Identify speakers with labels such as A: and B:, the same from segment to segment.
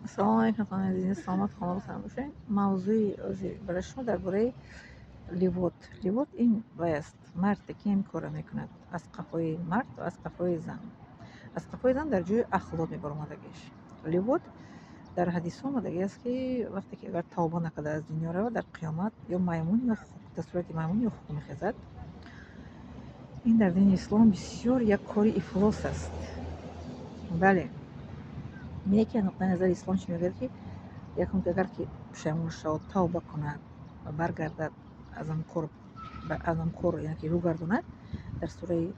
A: Ассалому алайкум, хонаи азиз, саломат, хонавода бошед. Мавзӯи ози барои шумо дар бораи ливот. Ливот ин вай аст, марде ки ин корро мекунад аз қафои мард ва аз қафои зан. Аз қафои зан дар ҷои ахлот мебаромадагиш. Ливот дар ҳадисҳо омадагӣ аст, ки вақте ки агар тавба накарда аз дунё равад, дар қиёмат ё маймун ё хук, дар сурати маймун ё хук мехезад. Ин дар дини ислом бисёр як кори ифлос аст. Бале, бинед, ки аз нуқтаи назари ислом чӣ мегӯяд, ки якум, ки агар ки пушаймон шавад, тавба кунад ва баргардад аз он кор, аз он кор, яъне ки рӯ гардонад. Дар сураи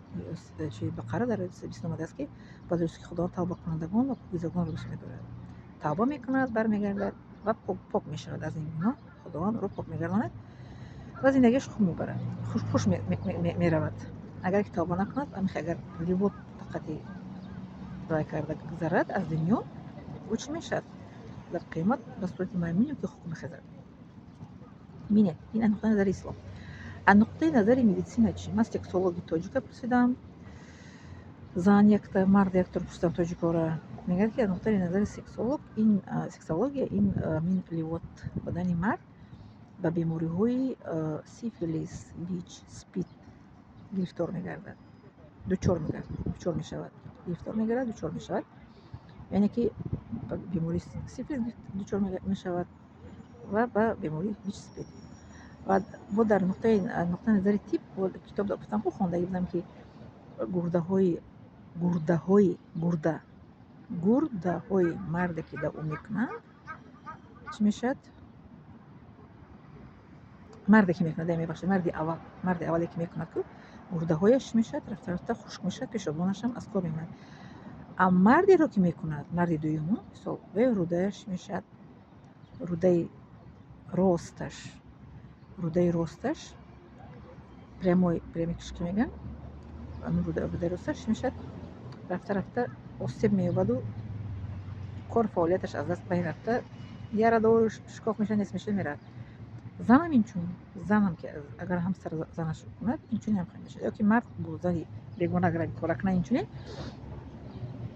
A: чи Бақара дар 20 омадааст, ки ба дурустӣ Худованд тавбакунандагон ва покизагонро дӯст медорад. Тавба мекунад, бармегардад ва пок мешавад аз ин гуноҳ, Худованд ӯро пок мегардонад ва зиндагиаш хуб мебарад, хуш меравад. Агар ки тавба накунад, агар ливот фақати вай карда гузарад аз дунё, ӯ чӣ мешавад? Дар қиёмат ба сурати маймун ё ки хук мехезад. Бинед, ин аз нуқтаи назари ислом. Аз нуқтаи назари медицина чӣ? Ман сексологи тоҷика пурсидам, зан якта, мард яктор пурсидам тоҷикора. Мегӯяд, ки аз нуқтаи назари сексолог, ин сексология, ин мин ливот бадани мард ба бемориҳои сифилис, ВИЧ, СПИД гирифтор мегардад, дучор мегардад, дучор мешавад, гирифтор мегардад, дучор мешавад, яъне ки ба бемории сифилис дучор мешавад ва ба бемории ВИЧ, СПИД. Ва бо дар нуқтаи назари тиб, китоб гуфтам, ку хондагӣ будам, ки гурдаҳои гурдаҳои марде ки дар ӯ мекунанд, чӣ мешавад? Марде ки мекунад, мебахшед, марди аввал, марди аввале ки мекунад, ку гурдаҳояш чӣ мешавад? Рафта рафта хушк мешавад, пешобонашам аз кор мемонад. А мардеро ки мекунад, марди дуюму, мисол, вай рӯдааш мешавад, рӯдаи росташ, рӯдаи росташ, прямой, прямой кишки мегӯям, рӯдаи росташ чӣ мешавад? Рафта рафта осеб меёбаду кор фаъолияташ аз даст байн рафта, ярадор шикоф мешавад, нест мешавад, меравад. Занам инчунин, занам ки агар ҳамсар занаш кунад, инчунин ҳам хел мешавад. Ё ки мард бо зани бегона агар ин кора кунад, инчунин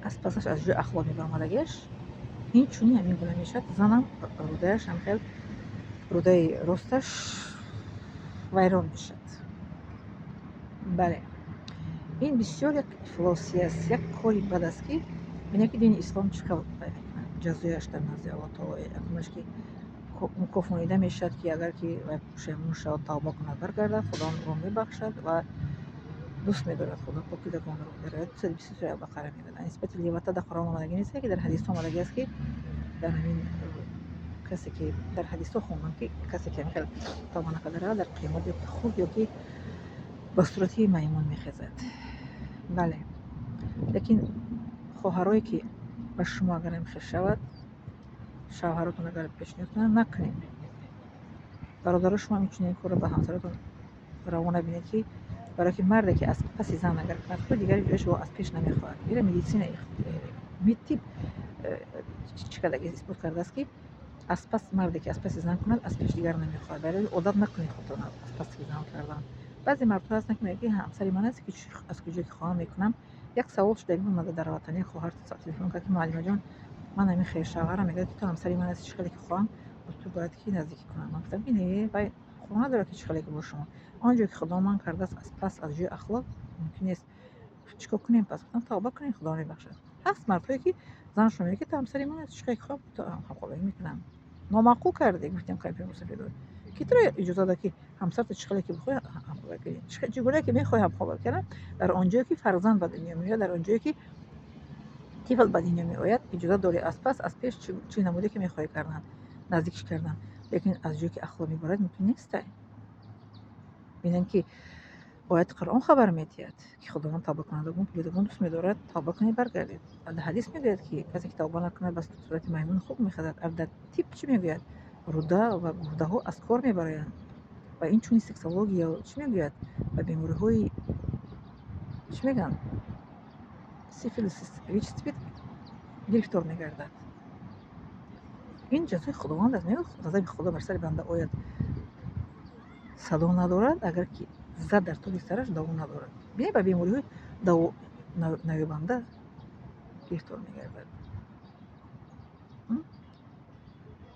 A: аз пасаш, аз ҷои ахлоқ мебаромадагиаш, инчунин ҳамин гуна мешавад. Занам рӯдаяш ҳам хел, рӯдаи росташ вайрон мешавад. Бале, ин бисёр як ифлосӣ аст, як кори бад аст, ки бинед, ки дини ислом чӣ хел вай мекунад. Ҷазояш дар назди Аллоҳ таоло якумаш, ки мукофонида мешавад, ки агар ки вай пушаймон шавад, тавба кунад, баргардад, Худо ӯро мебахшад ва дӯст медорад Худо покизагонро. Дар ояти 223 сураи Бақара мегӯяд. Нисбати ливота дар Қуръон омадагӣ нест, ки дар ҳадисҳо омадагӣ аст, ки дар ҳамин касе ки дар ҳадисҳо хондам, ки касе ки ҳамин хел тавба накарда равад, дар қиёмат ё ки хук, ё ки ба сурати маймун мехезад. Бале, лекин хоҳарое ки ба шумо агар ҳамин хел шавад, шавҳаротон агар пешниҳод кунанд, накунед. Бародаро, шумо инчунин корро ба ҳамсаротон раво набинед, ки барое ки марде ки аз паси зан агар кунад, худ дигар ҷояш аз пеш намехоҳад. Ира медицина, тиб чӣ кардаги, исбот кардааст, ки аз пас марде ки аз паси зан кунад, аз пеш дигар намехоҳад. Барои одат накунед худтон аз паси зан кардан. Баъзе мардҳо ҳастанд, ки мегӯянд, ки ҳамсари ман аст, ки аз куҷое ки хоҳам, мекунам. Як савол шуда омада дар ватан, як хоҳар телефон кард, ки муаллимаҷон, ман ҳамин хел шавҳарам мегӯяд, ки ту ҳамсари ман ҳасти, чӣ хеле ки хоҳам, бо ту бояд ки наздикӣ кунам. Ман гуфтам, ки не, вай ҳуқуқ надорад, ки чӣ хеле ки бо шумо он ҷое ки Худо манъ кардааст, аз пас, аз ҷои ахлоқ мумкин нест. Чӣ кор кунем пас? Гуфтам, тавба кунем, Худо мебахшад. Ҳаст мардҳое ки занашон мегӯяд, ки ту ҳамсари ман ҳасти, чӣ хеле ки хоҳам, ту ҳамхобагӣ мекунам. Номаъқул кардӣ, гуфтем кампир мусафидор, ки туро иҷоза дод, ки ҳамсарто чӣ хеле ки бихоҳӣ ҳамхоба кунӣ, чӣ гуна ки мехоҳӣ ҳамхоба кардан? Дар он ҷое ки фарзанд ба дунё меояд, дар он ҷое ки тифл ба дунё меояд, иҷоза дорӣ аз пас, аз пеш, чӣ намуде ки мехоҳӣ кардан, наздикиш кардан, лекин аз ҷое ки ахлоқ мебарад, мумкин нестай. Бинем, ки ояти Қуръон хабар медиҳад, ки Худованд тавбакунандагон, покизагон дӯст медорад. Тавба кунед, баргардед. Дар ҳадис мегӯяд, ки касе ки тавба накунад, ба сурати маймун хук мехезад. Дар тиб чӣ мегӯяд? Рӯда ва гурдаҳо аз кор мебароянд. Ва инчунин сексология чӣ мегӯяд? Ба бемориҳои, чӣ мегӯянд, сифилис, ВИЧ, СПИД гирифтор мегардад. Ин ҷазои Худованд аст. Мегӯяд, ғазаби Худо бар сари банда ояд, садо надорад, агар ки зад дар тоби сараш, даво надорад. Бинед, ба бемориҳои даво наёбанда гирифтор мегардад.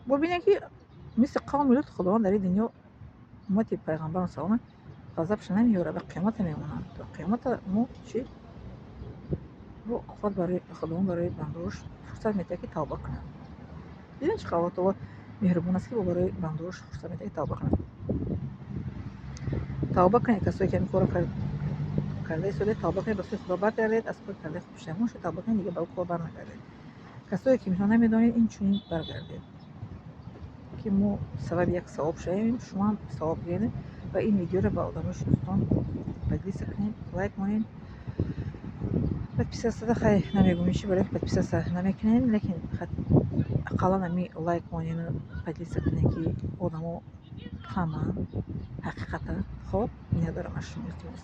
A: Бубинед, ки мисли қавми Лут Худованд дар ин дунё уммати пайғамбарон салом ғазабша намеёрад, ба қиёмата мемонад. То қиёмата мо чӣ бо қувват барои Худованд барои бандагош фурсат медиҳад, ки тавба кунанд. Дидем, чӣ қадр Аллоҳ таоло меҳрубон аст, ки бо барои бандагош фурсат медиҳад, ки тавба кунанд. Тавба кунед, касое ки ҳамин корро карда истодаед, тавба кунед, ба сӯи Худо баргардед, аз кори кардаи худ пушаймон шуд, тавба кунед, дигар ба ӯ кор барнагардед. Касое ки мисол намедонед, инчунин баргардед, ки мо сабаби як савоб шавем, шумоам савоб гиред. Ва ин видеоро ба одамои шиностон поделиться кунед, лайк монед, подписаться. Хай, намегӯм чӣ барои подписаться намекунед, лекин ақаллан ами лайк монену поделиться кунед, ки одамо фаҳманд ҳақиқата. Хоб, миннатдорам аз шумо, илтимос.